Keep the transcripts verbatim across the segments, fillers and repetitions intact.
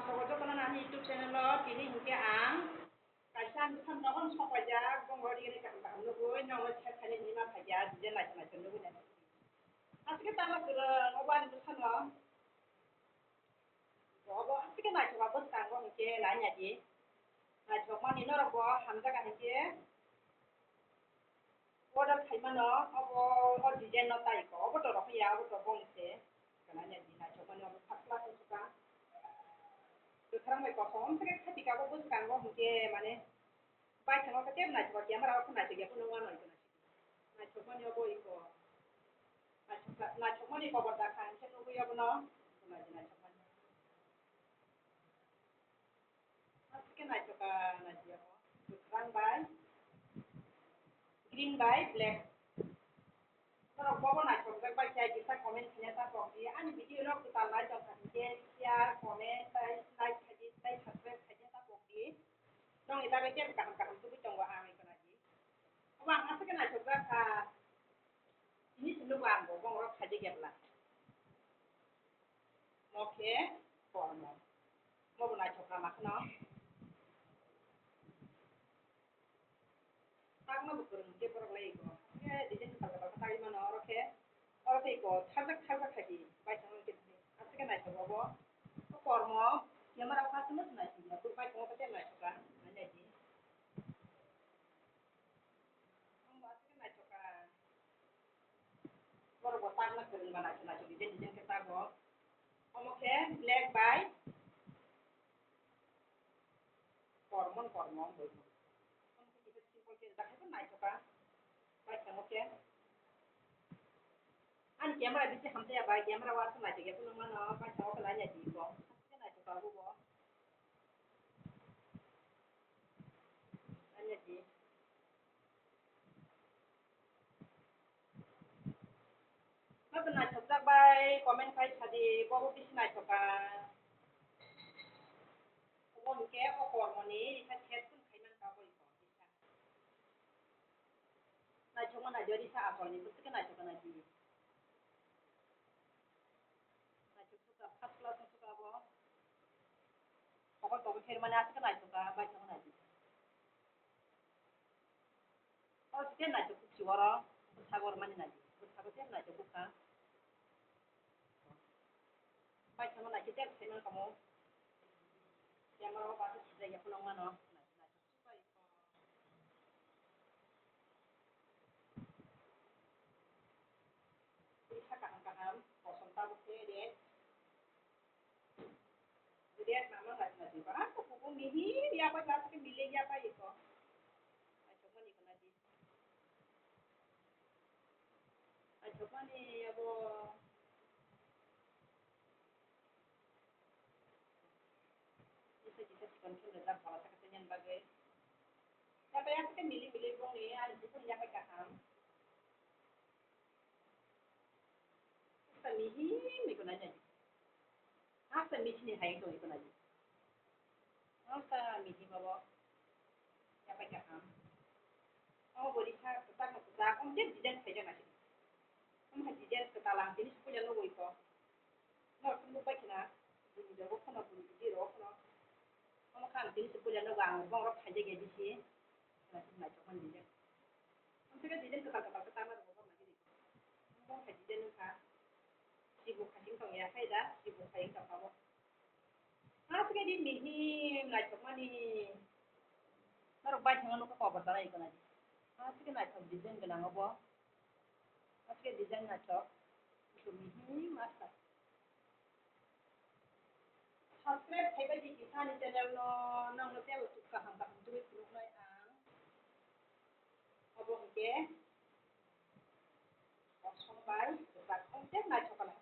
Jotono ani YouTube channel o tini hinkhe ang kaisa bwsano nogo sokpaijak, bongo ri ri kaham kaham nugwi, nogo share khainai hinwi ma phaikha, je naithok naithok nugwi naithok. Aswkhe tamo kwrwng obo ani bwsano. Obo aswkhe naithok, abo bwskango hinkhe nai naidi. Naithokmani norokbo hamjakha hinkhe order khaimano, obo o design no tai ko, obo to rok ya, obo to bong se. Kana ya di naithokmani obo first class wngkha. Kwkhwrang bai kosom se khe khatika bo bwskango hinkhe mane baithang o khe tei naithok ya, camera o khe naithok ya phano wano. Naithokmani obo iko. Naithok-, naithokmani kobo da kha, hinkhe nugwi abono. Naidi naithokmani. Aswkhe naithok kha, naidi abo. Kwkhwrang bai, green bai black. Norok bobo naithokjak bai khe kisa comment khaina ta pokdi. Ani video no kwtal nai tongkha hinkhe share, comment tei like khaidi, tei subscribe khaina ta pokdi. Nongni bagwi tei kaham kaham tubui tongo ang iko naidi. Obo ang aswkhe naithokjak kha. Tini se nugo ang bo bongrok khaidi kebla. Mo khe kormo. Mo bo naithok kha ma kheno. Takno bo kwrwng khe borok lai ko. Khe design kwtal kwtal khe tagwi mano oro khe. Oro khe iko tharjak tharjak khaidi. Baithang khe aswkhe naithok obo. O kormo. Camera o kha se naithok ya. Baithang o khe naithok kha. Naidi. Omo aswk naithok kha. Borok bo takna kwrwng ba naithok naithok design design khe tago. Omo khe black bai kormo kormo bai. Omo khe kisa simple khe rijak khe naithok kha. Baithang o khe. Ani camera bisi hamjaya bai, camera o aswk naithok ya phunukmano, baithang o khe nai naidi bo. Aswk khe naithok kha bo. Nai naidi. Mato naithokjak bai comment khai sadi, bobo bisi naithok kha. Obo hinkhe o kormoni risa khet kun khai man kha bo iko risa. Naithokma naidi risa asolni bwswk khe naithok kha naidi. Naithok sukha, first class wng sukha bo. Pokol pokol khermani aswk khe naithok kha, baithang naidi. O se naithok kuk si oro, bwskango rwmani naidi, bwskango se naithok kuk kha. Baithang naidi tel saiman kamo. Camera o bata sijak ya phunukmano. Risa kaham kaham, kosom tabuk khe red. Red mama ngai ngai ba, ko kubu mihi ya pa, class ke mile ya pa iko. Naithokmani ko naidi. Naithokmani abo. Kisa kisa sikon khe rijak phala sakha tei nini bagwi. Kata ya khe mili mili bongni ani jikon yapai kaham. Asta mihi ni ko nai nai. Asta mihi ni hai ko ko nai. Asta mihi babo. Yapai kaham. Amo bori sa kwchak no kwchak, omo je design khaijak nai. Omo hai design kwtal ang tini se puila nugwi ko. Norok khe nukbai khna, bini rogo phano, bini video rogo phano. Omo khe ang tini se puila nugo, ang bongrok khaijak ya bisi. Naisik naithok mani design. Omo se khe design kwtal kwtal khe tangma rwgo, bang nai. Omo khe design wngkha. Sibuk hai wng tong ya khai da, sibuk hai wng tong kha bo. Aswk di mihi naithokmani. Norok bai thangno khe kobo tanai tonai. Aswk naithok design gwnang obo. Aswk design naithok. Mihi masta. Subscribe khaibai di kisa ani channel no, nangno tei kaham kaham tubui phunuknai ang. Obo hwnkhe kosom bai kwchak, omo tei naithok kha.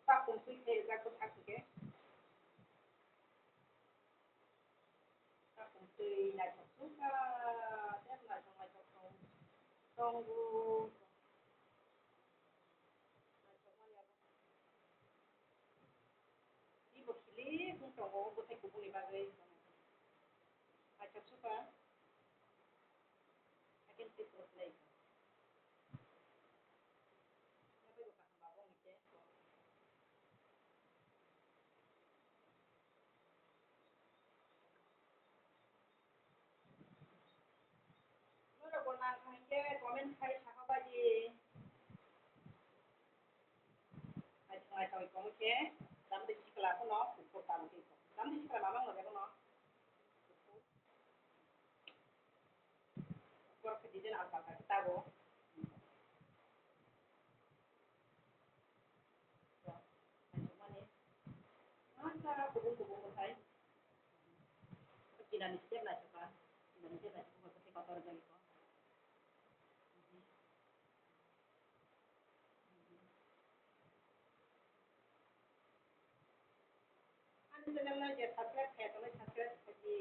Ta kuntwi khe rijak bwthak hwnkhe. Ta kuntwi naithok sukha, tei naithok naithok tong-, tongo. Ibo khili wng tongo, bwthai kubuni bagwi. Naithok sukha. Haikhe tei kwrwklai. Nokbai bo kaham ba bongni khe. Khe comment khai sakha bai di. Naithok naithok tongwi khe, tamni sikla phano kuphur tabuk twi kho. Tamni sikla mamang no bebono. Borok khe design alka alka khe tabuk. Naithokmani. Masa kubun kubun bwthai. Kinani step naithokha. Kinani step naithokha, bwthai kotor wngya kho. Ani channel no je subscribe khe tongnai, subscribe khaidi.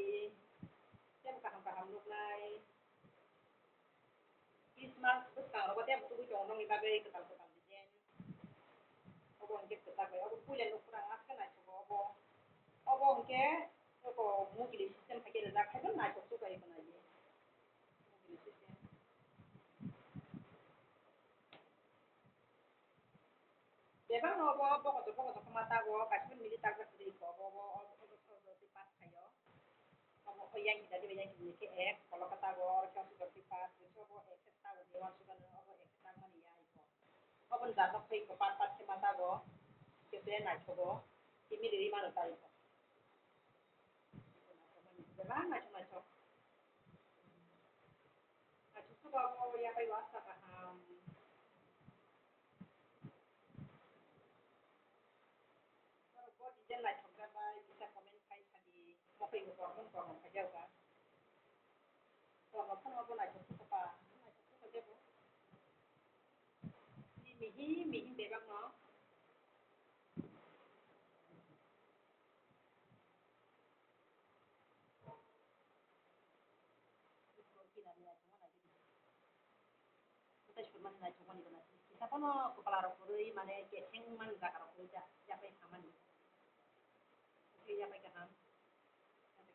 Tei kaham kaham nuknai. Christmas bwskango tei tubui tongo nokni bagwi kwtal kwtal design. Obo hwnkhe kwchak bai, obo puila nukphuru ang aswk naithogo obo. Obo hwnkhe eko mugili system khaikhe rijak, haiphano naithok se bai eko naidi. Mugili system. Bebak no obo bokoto bokoto khe ma tago, kaisa mili takjak kwrwi eko obo, obo, obo, obo, obo, obo, pass khaio. Obo khe yang hita diba, yang hita khe ek, koloka tago, oro khe aswk rok khe pass, khe obo ek khe tago, dewan sugan obo ek khe tangmani ya iko. Obo ni jat no khe iko pat pat khe ma tago, khe se naithogo, khe mili ri mano ta iko. Bebak naithok naithok. Naithok se ba obo ya bai wasta kaham. Borok bo design naithokjak bai kisa comment khai sadi. Mokhe bo kormo kormo khaijak ba. Kormo phano bo naithok thukha ba, naithok thukha jebo. Ni mihi mihi bebak no. Tei sumani naithokmani gana. Kisa phano kwpla rok kwrwi, mane kecheng mani jaga rok kwrwi ja, yapai hamani. Khe yapai kaham.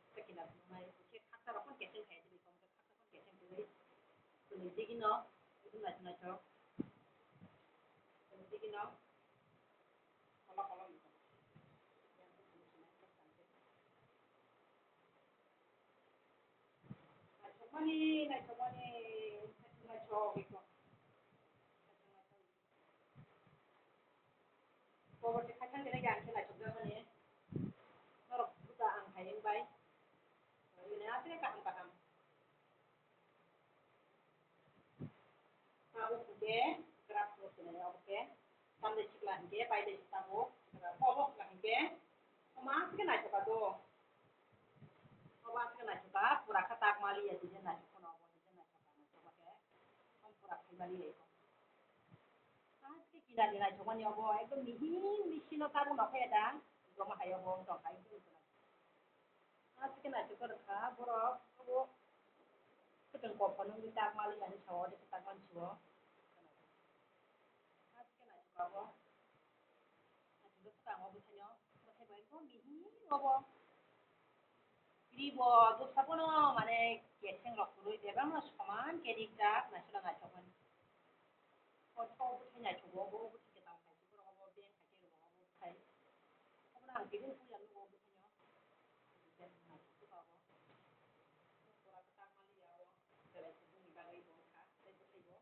Kisa kila nai, khe khaksa rok phano kecheng khai tini, kom khe khaksa phano kecheng kwrwi. Kwrwi digino, naithok naithok. Kwrwi digino. Kolo kolo ni. Naithokmani, naithokmani, naithok, naithok, iko. Naithok, naithok. Poverty khaithang kene khe ang khe naithokjakmani. Norok buta ang hai wngbai. Ini asli kaham kaham. Abo hwnkhe graph no swnai, abo khe tamni sikla hwnkhe pailai se tabuk graph. Obo sikla hwnkhe omo aswk khe naithokha do. Obo aswk khe naithokha, pura khe tak maliya, design naithok phano obo, design naithokha, naithokma khe omo pura khai maliya eko. Aswk khe kinani naithokmani obo ekdom mihi mihi no tabuk nokha ya da, omo hai obo wng tongkha ekdom. Aswk khe naithok khe rwkha borok, obo kwchwng kok phano wngwi tak maliya hinwi sao, ode khe tak mani sio. Aswk khe naithok abo. Naithok khe swkang o bwthaino, bwthai bai bo mihi obo. Ri bo dosa bono mane kecheng rok kwrwi bebak no soman khe rijak, naisana naithok mani. O bwthai naithogo, obo bwthai kwtal khai se borok, obo beng khai se rwgo, obo bwthai. Obono ang tini puila nugo bwthaino. Jora kwtal maliya o, belai kubuni bagwi bo wngkha, tei bwthai bo,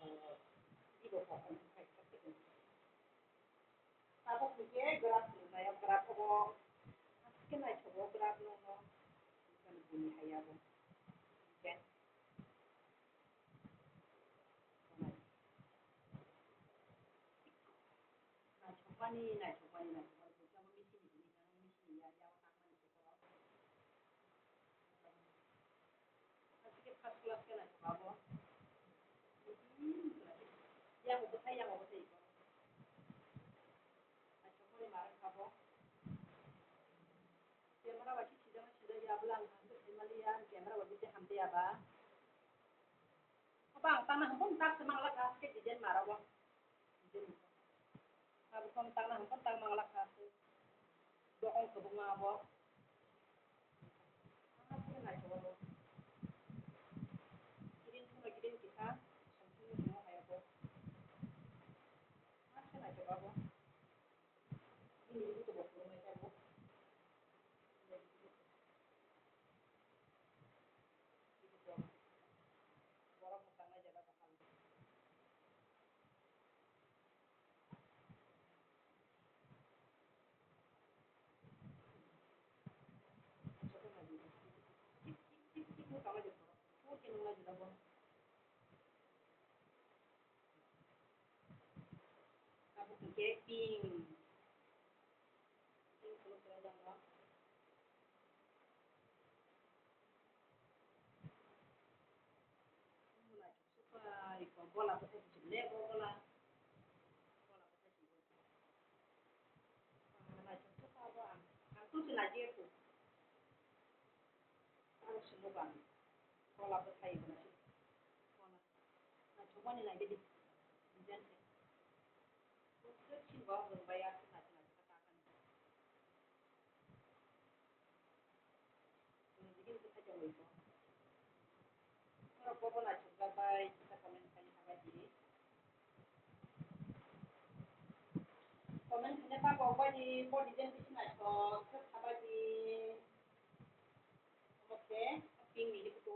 eh, bibo kokon khai khe tei. Tabuk hwnkhe graph nuknai o, graph obo aswk khe naithogo graph no, no. Bini hai abo. Hwnkhe. Naithokmani, naithokmani, naithokmani, bo khe abo machine ni hwnwi khe, machine ni ya, ya, o takmani se borok. Aswk khe first class khe naithok abo. Hmm, ya, bo bwthai, ya, bo bwthai. Naithokmani ma rwkha bo. Camera bai khe sijak sijak ya, bwla ang khe hamjak khe maliya, camera bai khe hamjak ya ba. Obo ang tangna hwn tak se mangla kha, aswk khe design ma rw o. Design. Abo khe ang tangna hwn tak mangla kha se. Bokong kwbangma abo. Aswk khe naithogo bo. Green phano green kisa, something tongmo hai abo. Aswk khe naithogo abo. Bini buto bo phunuknai khe abo. Bini buto. Bini buto. Abo hwnkhe pink. Pink colour khe tongo. Bola bwthai kuchuk le, bo bola. Bola bwthai kuchuk. Ah, naithok khe abo ang. Ang twi se naidi kho. Ang swngo bang. Bola bwthai bo naithok. Bola. Naithokmani naidi. Design se. Bo swk sini bo ang rwngbai aswk naithok naithok khe ta kani. Norok bobo naithokjak bai kisa comment khaina habai di. Comment khaina ta kok bai di, bo design bisi naithok khe khabai di. Omo khe pink ni buku.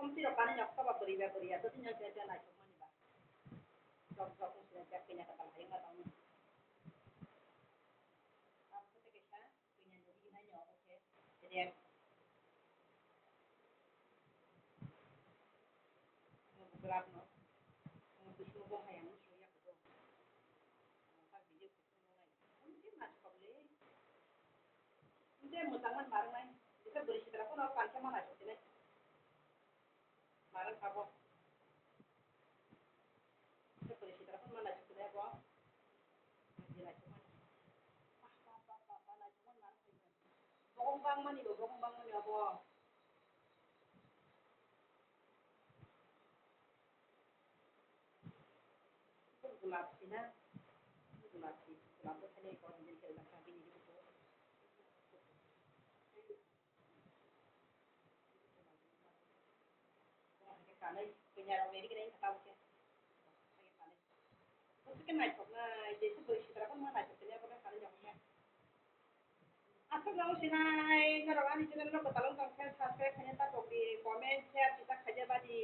Omtwi rok kanwi nyok soba bwrwi ba bwrwi ya, jotoni no je je naithok mani ba. Jok jok wng sini jak kanya katal hayung ma tong. Abo khe kaisa. Kanya no bini nai no omo khe red. Omo bo glove no. Omo bisingo bo hai ang soi ya kho. Omo kha video kho nai. Omo khe naithok le. Omo khe mwchang man marwk nai. Bwsa bwrwi sitra phano kankhe ma naithok se nai. Marwk kha bo. Khe bwrwi sitra phano ma naithok se nai bo. Naithok mani. Bah, bah, bah, bah, bah, naithok mani marwk kha. Bokong bangmani bo, bokong bangmani abo. Gulab sina. Gulab si, gulab bo thani ko din ke lakha bini di ko. Kanai, kanya rok ni ri kene kata bo ke. Kanai. Bo se ke naithok nai, je se bwrwi sitra phano ma naithok tini abo khe kanai nai. Aswk no sinai, norok ani channel no kwtal wng tong khe subscribe khaina ta tong di, comment, share, tisa khaina ba di.